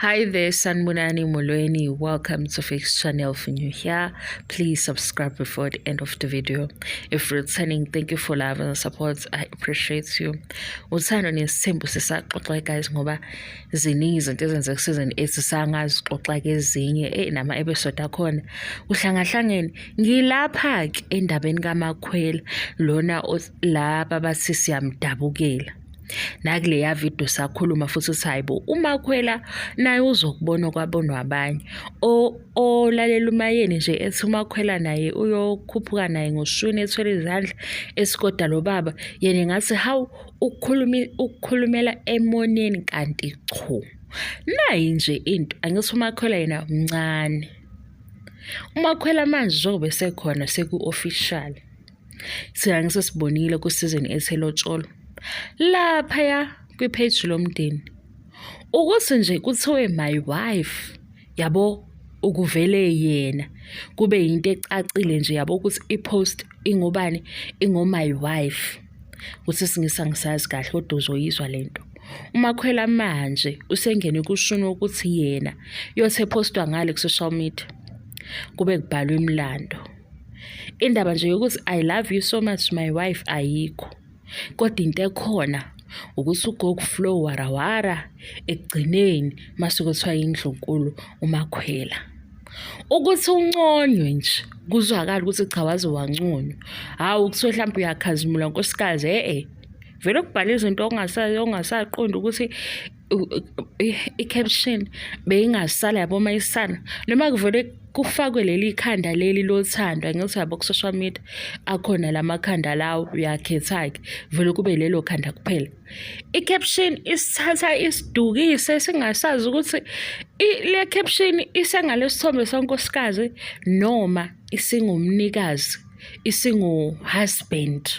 Hi there, Sanbonani Molweni. Welcome to Fix Channel. If you're new here, please subscribe before the end of the video. If returning, thank you for love and support. I appreciate you. Uthando nesithembu sisaxoxa guys ngoba ziningi izinto ezenzeka season 8 sisangazixoxa ke ezinye nama episode akhona. Kuhlangahlangene ngilapha ke endabeni kaMakhwela lona laba bathi siyamdabukela. Nakuleya video sakhuluma futhi ukuthi hayi bo uMakhwela naye uzokubona okwabonwa abanye. Olalela uMayeni nje ethi uMakhwela naye uyokhuphuka naye ngoshwini ethwele izandla esikoda lo baba yena engathi hawu ukukhuluma ukukhulumela emoneni kanti chu. Nayi nje into angithi uMakhwela yena mncane. UMakhwela manje njengoba esekhona seku-official. Thina ngisesibonile ku-season eselotsholwa laphaya kwi-page lomndeni ukuthi nje kuthiwe my wife yabo ukuvele yena kube yinto ecacile nje yabo ukuthi i-post ingobani ingo-my wife ukuthi isingisi angisazi kahle kodwa uzoyizwa le nto. UMakhwela manje usengene kushuni wokuthi yena yothe ephostwa ngale ku-social media kube kubhalwa imilando. Indaba nje yokuthi I love you so much my wife ayikho. Kodwa into ekhona ukuthi ugogo Flo warawara ekugcineni mase kuthiwa indlunkulu uMakhwela. Ukuthi unconywe nje kuzwakala ukuthi cha waze wanconywa. Hawu kuthiwe mhlawumbe uyakhazimula nkosikazi e-e. Vele kubhala izinto ongasaqondi ukuthi i-caption beyingasala yabo uma isala noma kuvele kufakwe leli khanda leli lothando angithi yabo ku-social media akhona la makhanda lawo uyakhetha-ke vele kube lelo khanda kuphela. I-caption isithatha isidukise singasazi ukuthi le caption isengalesithombe sankosikazi noma isingumnikazi isingu-husband.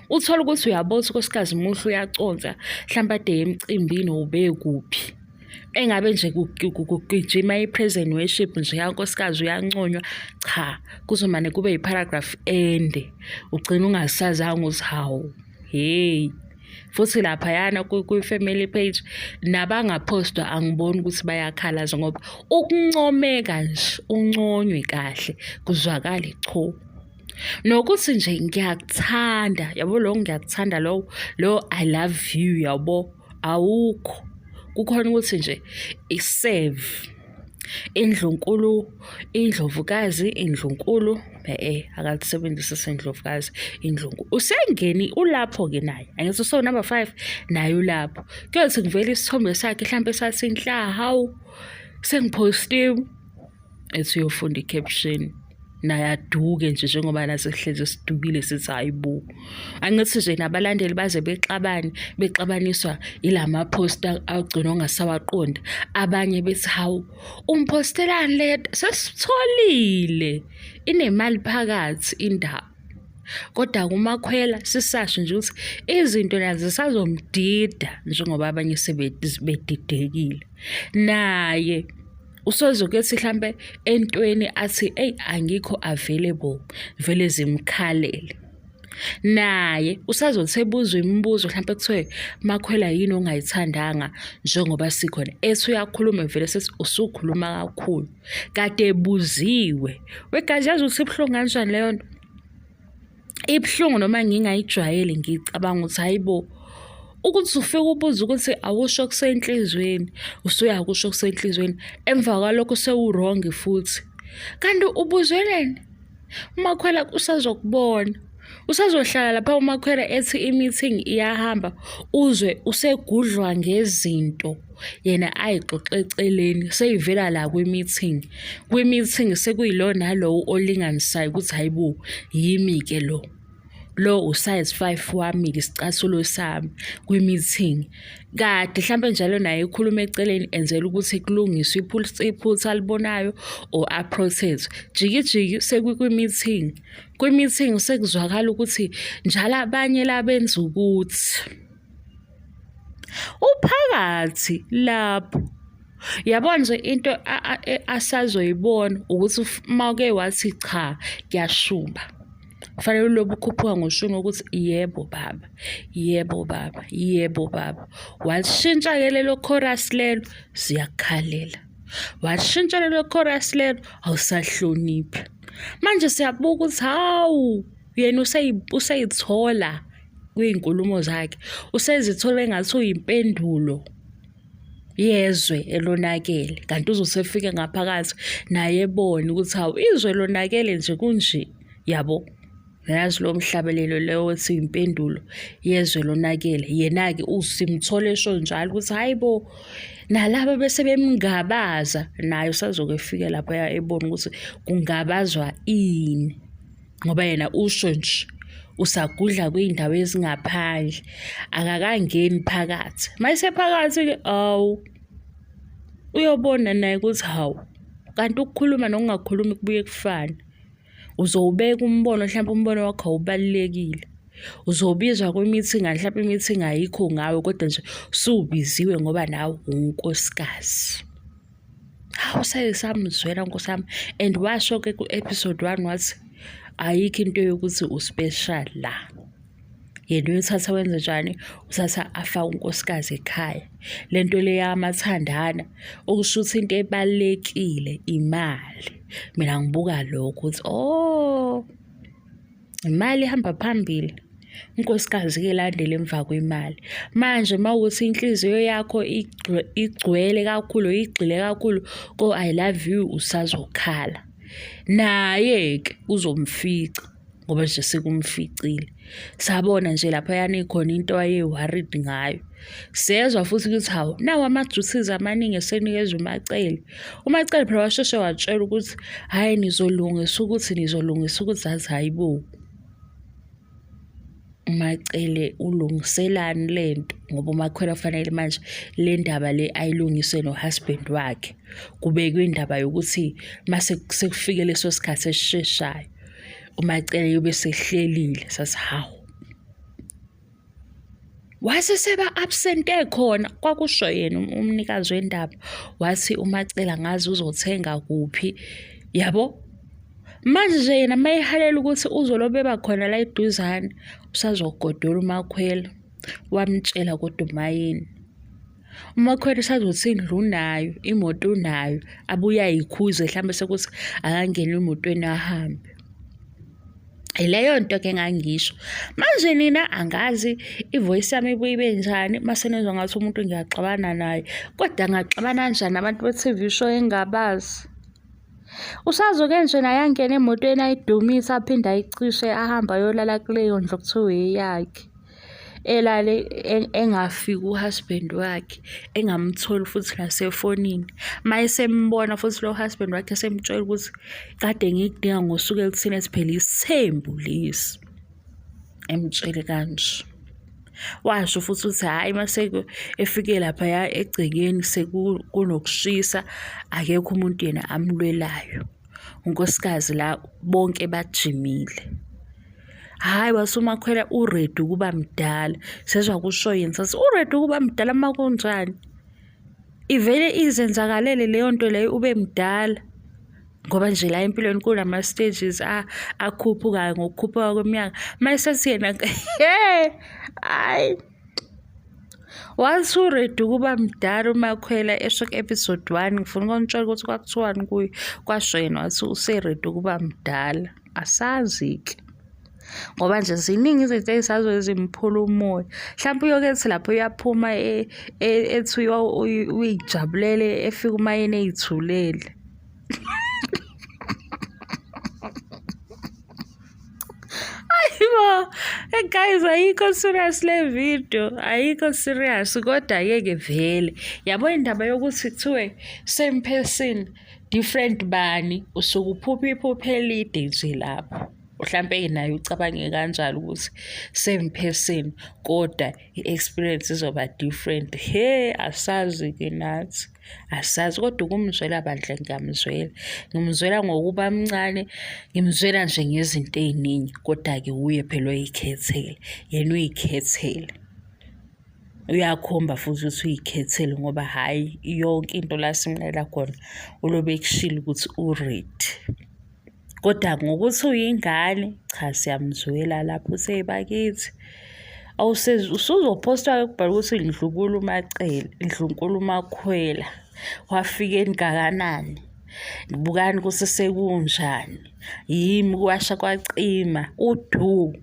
Uthole ukuthi uyabona ukuthi unkosikazi muhle uyaconsa mhlawumbe ade emcimbini ubekuphi. Engabe nje kugijima i-praise and worship nje yankosikazi uyanconywa, cha kuzomane kube yi-paragraph ende ugcine ungasazanga ukuthi hawu hheyi. Futhi laphayana kwi-family page nabangaphostwa angiboni ukuthi bayakhalaza ngoba ukuncomeka nje unconywe kahle kuzwakale cho. Nokuthi nje ngiyakuthanda yabo lo ngiyakuthanda lowo lo I love you yabo awukho. Kukhona ukuthi nje i-serve indlunkulu indlovukazi indlunkulu e-e akalisebenzisi sendlovukazi indlunkulu usengeni ulapho-ke naye angithi so number 5 naye ulapho kuyothi kuvela isithombe sakhe hlampe sathi nhla hawu sengiphostiwe ethi uyofunda i-caption naye aduke nje njengoba nathi sihlezi sidukile sithi hayi bo. Angithi nje nabalandeli baze bexabane bexabaniswa ilama post agcina ongasawaqondi. Abanye bethi hawu umphostellani le sesitholile inemali phakathi indaba. Kodwa kuMakhwela sisasho nje ukuthi izinto nazo zisazomdida njengoba abanye sebedidekile. Naye usozoke ethi hlampe entweni athi eyi angikho available vele zimkhalele. Naye usazothi ebuzwa imibuzo hlampe kuthiwe Makhwela yini ongayithandanga njengoba sikhona ethi uyakhuluma vele sethi usukhuluma kakhulu kade ebuziwe. Wegazi yazi ukuthi ibuhlungu kanjani leyo nto? Ibuhlungu noma ngingayijwayeli ngicabanga ukuthi hayi bo ukuthi ufike ubuze ukuthi awusho okusenhlizweni usuyakusho okusenhlizweni emva kwalokho sewu-wrong futhi kanti ubuzweleni uMakhwela usazokubona usazohlala lapha uMakhwela ethi i-meeting iyahamba uzwe usegudlwa ngezinto yena ayixoxe eceleni seyivela la kwi-meeting kwi-meeting sekuyilo nalowo olinganisayo ukuthi hayi bo yimi-ke lo lo usize 5 wami-ke isicathulo sami kwi-meeting kade hlampe njalo naye ekhuluma eceleni enzela ukuthi kulungiswe iphutha alibonayo or aprotect jiki jiki sekwi-meeting kwi-meeting sekuzwakala ukuthi njalo abanye labenza ukuthi uphakathi lapho. Yabo nje into asazoyibona ukuthi uma uke wathi cha kuyashuba. Kufanele ulobe ukhuphuka ngoshuni wokuthi yebo baba, yebo baba, yebo baba. Walishintsha-ke lelo chorus lelo, siyakukhalela. Washintsha lelo chorus lelo, awusahloniphi. Manje siyabuka ukuthi hawu yena useyithola kwiy'nkulumo zakhe, usezithola engathi uyimpendulo yezwe elonakele kanti uzosefike ngaphakathi naye ebone ukuthi hawu izwe lonakele nje kunje yabo. Yazi lo mhlabelelo leyo wethi impendulo yezwe lonakele yena-ke usimthole esho njalo ukuthi hhayi bo nalaba bese bemngabaza naye usazoke efike lapha ebona ukuthi kungabazwa ini ngoba yena usho nje usagudla kwiy'ndawo ezingaphandle akakangeni phakathi uma esephakathi-ke awu uyobona naye ukuthi hawu kanti ukukhuluma nokungakhulumi kubuye kufane. Uzowubeka umbono hlampe umbono wakho awubalulekile. Uzobizwa kwi-meeting hlampe i-meeting ayikho ngawe kodwa nje usubiziwe ngoba nawe uwunkosikazi. Hawu sake samzwela nkosi yami and washo-ke ku-episode one wathi ayikho into yokuthi u-special la. Yena uyothatha wenze njani? Uthatha afake unkosikazi ekhaya. Le nto le yamathandana okusho ukuthi into ebalulekile imali. Mina ngibuka lokho ukuthi oh imali ihamba phambili. Unkosikazi-ke elandela emva kwemali. Manje uma kuwukuthi inhliziyo yakho igcwele kakhulu, igxile kakhulu ko-I love you usazokhala. Naye-ke uzomfica. Ngoba nje sekumficile. Sabona nje laphayana ikhona into aye-worried ngayo. Sezwa futhi ukuthi hawu nawo ama-duties amaningi esenikezwa uMaCele. UMaCele phela washeshe watshela ukuthi hhayi nizolungisa ukuthi nizolungisa ukuthi athi hhayi bo. UMaCele ulungiselani le nto ngoba uMakhwela kufanele manje le ndaba le ayilungise no-husband wakhe. Kubekwe indaba yokuthi mase sekufike leso sikhathi esisheshayo. uMacele yobe sehlelile sathi hawu wase seba absent ekhona kwakusho yena umnikazi wendaba wathi uMacele angazi uzothenga kuphi yabo manje nje yena mayehalela ukuthi uzolobe eba khona la eduzane usazogodola uMakhwela wamtshela kodwa uMayeni UMakhwela usazothi indlu unayo, imoto unayo, abuye ayikhuze hlampe sekuthi akangene emotweni ahambe. Yileyo nto-ke engangisho. Manje nina angazi i-voice yami ibuye ibe njani mase nizwa ngathi umuntu ngiyaxabana naye. Kodwa ngaxabana kanjani abantu be-T_V show engingabazi? Usazoke nje naye angene emotweni ayidumise aphinde ayicishe ahambe ayolala kuleyo ndlu okuthiwa eyakhe. Elale engafiki u-husband wakhe, engamtholi futhi nasefonini. Uma esembona futhi lo husband wakhe esemtshela ukuthi kade ngikudinga ngosuku oluthile ethi phela isithembu lesi, emtshele kanje. Washo futhi ukuthi hhayi mase efike laphaya egcekeni sekunokushisa akekho umuntu yena amlwelayo. Unkosikazi la bonke bajimile. Hhayi wase uMakhwela u-ready ukuba mdala. Sezwa kusho yena sathi u-ready ukuba mdala uma kunjani. Ivele izenzakalele leyo nto leyo ube mdala. Ngoba nje la empilweni kunama-stages akhuphukayo ngokukhuphuka kweminyaka. Uma esethi yena he hhayi. Wathi u-ready ukuba mdala uMakhwela esho ku-episode one ngifuna ukunitshela ukuthi kwakuthiwani kuye. Kwasho yena wathi use-ready ukuba mdala. Asazi-ke ngoba nje ziningi izinto ey'sazoke zimphula umoya. Hlampe uyoke ethi lapho uyaphuma e, e, ethi uyijabulele efika umayeni ey'thulele. Ayibo, hey guys ayikho serious le video, ayikho serious kodwa-ke ke vele. Yabo indaba yokuthi kuthiwe same person different bani usuke uphupha iphupho elide nje lapho. Mhlampe naye ucabange kanjalo ukuthi same person kodwa i-experience izoba different. He, asazi-ke nathi. Asazi kodwa ukumzwela bandla ngiyamzwela. Ngimzwela ngokuba mncane, ngimzwela nje ngezinto ey'ningi kodwa-ke wuye phela oyikhethele. Yena uyikhethele. Uyakhomba futhi ukuthi uyikhethele ngoba hhayi yonke into la simlayela khona ulobe ekushilo ukuthi u-ready. Kodwa ngokuthi uyingane, cha siyamzwela lapho usebakithi. Usuzophostwa-ke kubhalwe ukuthi Ndlunkulu uMaCele, Ndlunkulu uMakhwela, wafika engakanani. Bukani ukuthi sekunjani, yimi kwasha kwacima, udu.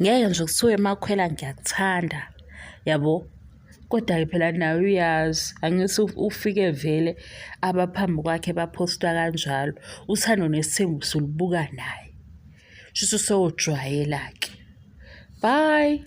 Ngeke nje kuthiwe Makhwela ngiyakuthanda, yabo. Kodwa-ke phela naye uyazi, angithi ufike vele abaphambi kwakhe baphostwa kanjalo. Uthando nesithembu sulubuka naye. Shuthi usewujwayela-ke. Bye.